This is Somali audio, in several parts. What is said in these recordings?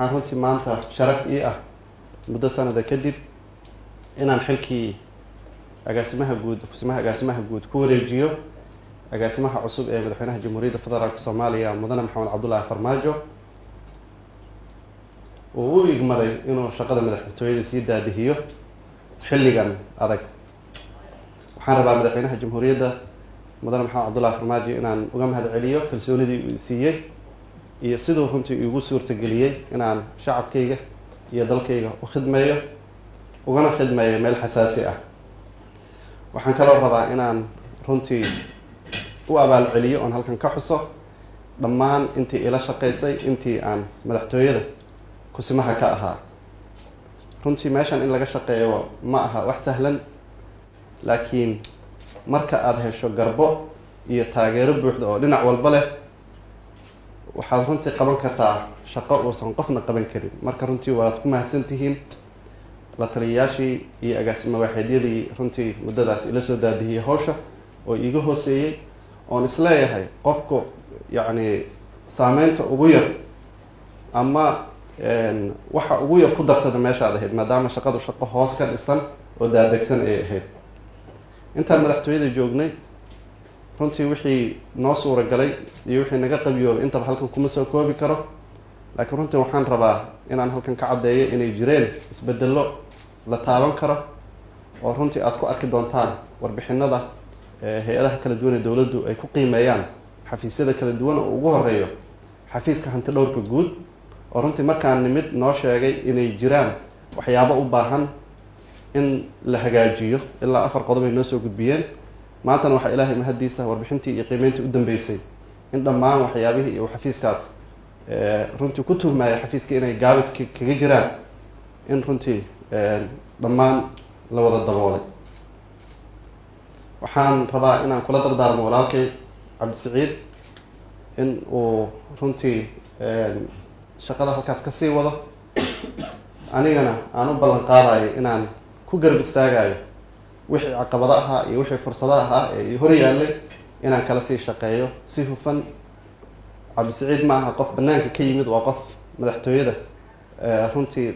Waxaan runtii maanta sharaf ii ah, muddo sanada kadib, inaan xilkii agaasimaha guud, kusimaha agaasimaha guud, ku wareejiyo agaasimaha cusub ee Madaxweynaha Jamhuuriyadda Federaalka Soomaaliya, Mudane Maxamed Cabdullaahi Farmaajo, uu u igmaday inuu shaqada madaxtooyada sii daadihiyo xilligan adag. Waxaan rabaa Madaxweynaha Jamhuuriyadda, Mudane Maxamed Cabdullaahi Farmaajo, inaan uga mahad celiyo kalsoonidii uu siiyey iyo siduu runtii iigu suurtageliyey inaan shacabkayga iyo dalkayga u khidmeeyo, ugana khidmeeyo meel xasaasi ah. Waxaan kaloo rabaa inaan runtii u abaal celiyo oon halkan ka xuso dhammaan intii ila shaqaysay intii aan madaxtooyada kusimaha ka ahaa. Runtii meeshan in laga shaqeeyo ma aha wax sahlan, laakiin marka aada hesho garbo iyo taageero buuxda oo dhinac walba leh, waxaad runtii qaban kartaa shaqo uusan qofna qaban karin. Marka runtii waad ku mahadsan tihiin la taliyayaashii iyo agaasimo waaxeedyadii runtii muddadaas ila soo daadihiyey hawsha oo iiga hooseeyey, oon isleeyahay qofku yacni saameynta ugu yar ama waxa ugu yar ku darsada meeshaad ahayd, maadaama shaqadu shaqo hoos ka dhisan oo daadegsan ay ahayd. Intaan madaxtooyada joognay, runtii wixii noo suuragalay iyo wixii naga qabiyoobay intaba halkan kuma soo koobi karo, laakiin runtii waxaan rabaa inaan halkan ka caddeeyo inay jireen isbedello la taaban karo oo runtii aada ku arki doontaan warbixinada hay-adaha kala duwan ee dowladdu ay ku qiimeeyaan xafiisyada kala duwan, oo ugu horeeyo xafiiska Hanti Dhowrka Guud, oo runtii markaan nimid noo sheegay inay jiraan waxyaabo u baahan in la hagaajiyo. Ilaa 4 qodob ay noo soo gudbiyeen. Maantana waxaa Ilaahay mahaddiisa warbixintii iyo qiimeyntii u dambeysay in dhammaan waxyaabihii iyo xafiiskaas runtii ku tuhmaya xafiiska inay gaabis kaga jiraan in runtii dhammaan la wada daboolay. Waxaan rabaa inaan kula dardaarmo walaalkay Cabdisaciid in uu runtii shaqada halkaas ka sii wado, anigana aan u ballan qaadayo inaan ku garab istaagayo wixii caqabado ahaa iyo wixii fursado ahaa ee hor yaallay inaan kala sii shaqeeyo si hufan. Cabdisiciid ma aha qof banaanka ka yimid, waa qof madaxtooyada runtii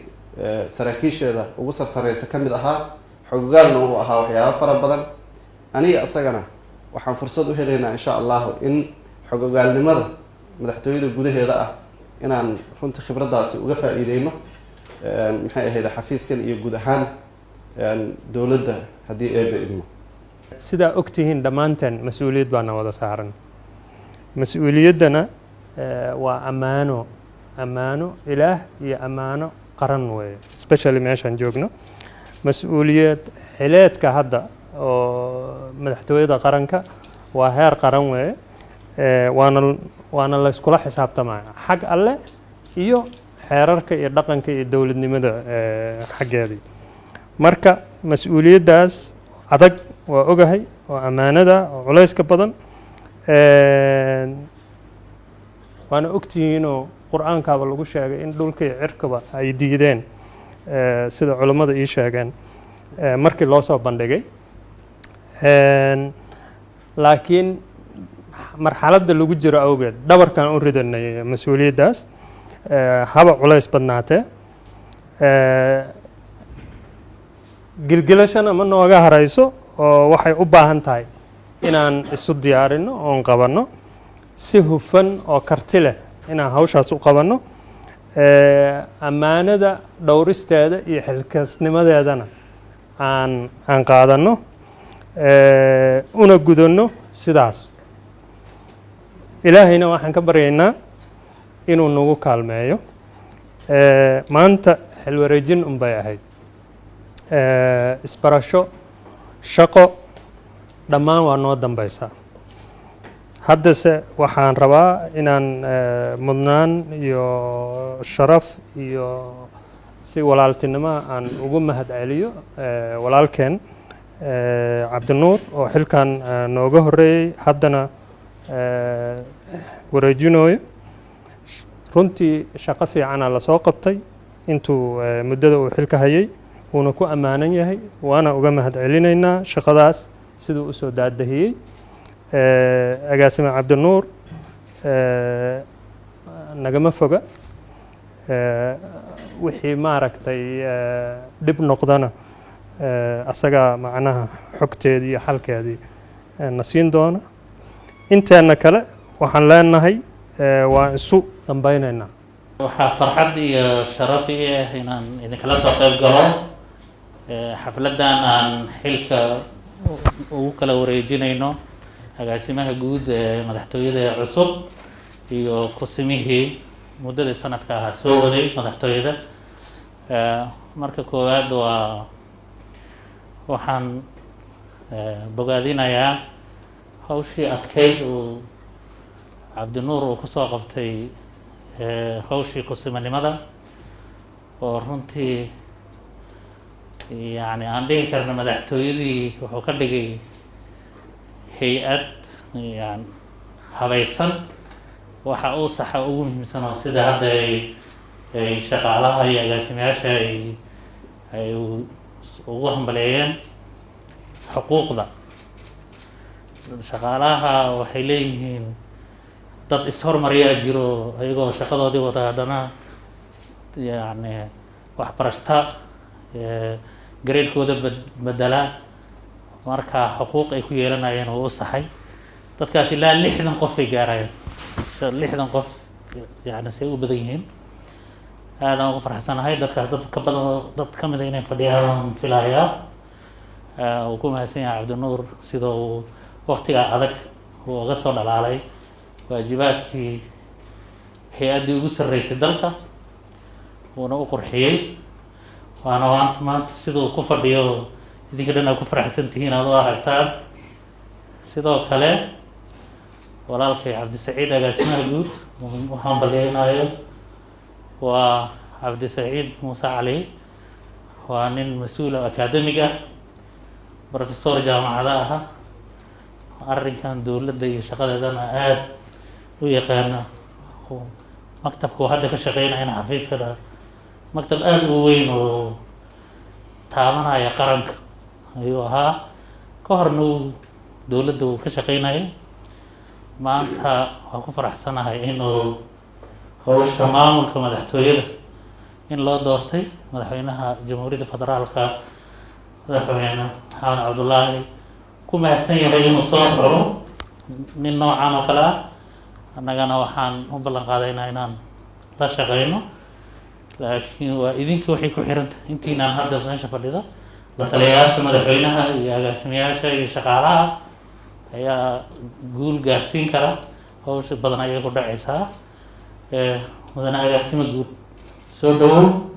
saraakiisheeda ugu sarsareysa ka mid ahaa, xogogaalna uu ahaa waxyaabo fara badan. Aniga isagana waxaan fursad u helaynaa, insha Allahu, in xogogaalnimada madaxtooyada gudaheeda ah inaan runtii khibraddaasi uga faa-iideyno, maxay ahayd, xafiiskan iyo guud ahaan dowladda, haddii Eeba idmo. Sidaa og tihiin dhammaanteen, mas-uuliyad baana wada saaran. Mas-uuliyaddana waa ammaano, ammaano Ilaah iyo ammaano qaran weeye, especially meeshaan joogno. Mas-uuliyad xileedka hadda oo madaxtooyada qaranka waa heer qaran weeye, waana layskula xisaabtamaya xag Alle iyo xeerarka iyo dhaqanka iyo dowladnimada xaggeedii. Marka mas-uuliyaddaas adag waa ogahay, oo ammaanada oo culayska badan, waana ogtihiinoo Qur-aankaaba lagu sheegay in dhulka iyo cirkaba ay diideen, sida culammada ii sheegeen markii loo soo bandhigay. Laakiin marxaladda lagu jiro awgeed dhabarkan u ridanay mas-uuliyaddaas, haba culays badnaatee. Gilgilashana ma nooga harayso, oo waxay u baahan tahay inaan isu diyaarino oon qabanno si hufan oo karti leh, inaan hawshaas u qabanno, ammaanada dhowristeeda iyo xilkasnimadeedana aan qaadanno, una gudanno sidaas. Ilaahayna waxaan ka baryaynaa inuu nagu kaalmeeyo. Maanta xilwareejin unbay ahayd, isbarasho, shaqo dhammaan waa noo dambeysaa. Haddase waxaan rabaa inaan mudnaan iyo sharaf iyo si walaaltinimo aan ugu mahad celiyo walaalkeen Cabdinuur oo xilkan nooga horreeyey, haddana wareejinooyo. Runtii shaqo fiicana lasoo qabtay intuu muddada uu xilka hayay, wuuna ku ammaanan yahay, waana uga mahad celinaynaa shaqadaas siduu usoo daadahiyey. Agaasime Cabdinuur nagama foga. Wixii maaragtay dhib noqdana, asagaa macnaha xogteedii iyo xalkeedii na siin doona. Inteena kale waxaan leenahay waan isu dambeynaynaa. Waxaa farxad iyo sharaf ii ah inaan idinkala soo qayb galo xafladdan aan xilka ugu kala wareejinayno agaasimaha guud ee madaxtooyada ee cusub iyo kusimihii muddadii sanadka ahaa soo waday madaxtooyada. Marka koowaad waxaan bogaadinayaa hawshii adkeyd uu Cabdinuur uu kusoo qabtay hawshii kusimanimada, oo runtii yani aan dhihi karno madaxtooyadii wuxuu ka dhigay hay'ad yani habaysan. Waxa uu saxa ugu muhiimsan oo sida hadda ay shaqaalaha iyo agaasimayaasha ay ugu hambaleeyeen xuquuqda shaqaalaha, waxay leeyihiin dad ishormariyaa jiro ayagoo shaqadoodii wata, haddana yani waxbarashta grade-kooda bedela. Marka xuquuq ay ku yeelanayeen oo u saxay dadkaas ilaa 60 qof ay gaarayeen, 60 qof yani say u badan yihiin. Aadaan ugu farxsanahay dadkaas, dad ka badan, dad ka mida inay fadhiyaan filayaa. Uu ku mahadsan yahay Cabdinuur sida uu waktigaa adag uu uga soo dhalaalay waajibaadkii hay'addii ugu sarreysay dalka, uuna u qurxiyey. Waana waanta maanta siduu ku fadhiyo idinka dhan aad ku faraxsan tihiin, aad u aragtaan. Sidoo kale walaalkay Cabdisaciid, agaasimaha guud, u hambalyeynayo waa Cabdisaciid Muuse Cali. Waa nin mas'uul oo academic ah, professor jaamacada aha, arrinkan dowladda iyo shaqadeedana aada u yaqaana. Maktabka uu hadda ka shaqeynayana, xafiiskana, maktab aada u weyn oo taabanaya qaranka ayuu ahaa. Ka horna uu dowladda uu ka shaqeynayay. Maanta waan ku faraxsanahay inuu howsha maamulka madaxtooyada in loo doortay. Madaxweynaha Jamhuuriyadda Federaalka, Madaxweyne Maxamed Cabdullaahi, ku mahadsan yahay inuu soo xuro nin noocan oo kale ah. Annagana waxaan u ballan qaadaynaa inaan la shaqeyno, laakiin waa idinka waxay ku xirantahay intiinaan hadda meesha fadhida, la taliyayaasha madaxweynaha iyo agaasimayaasha iyo shaqaalaha ayaa guul gaarsiin kara. Hawsha badan ayay ku dhacaysaa. Mudane agaasimo guud, soo dhawow.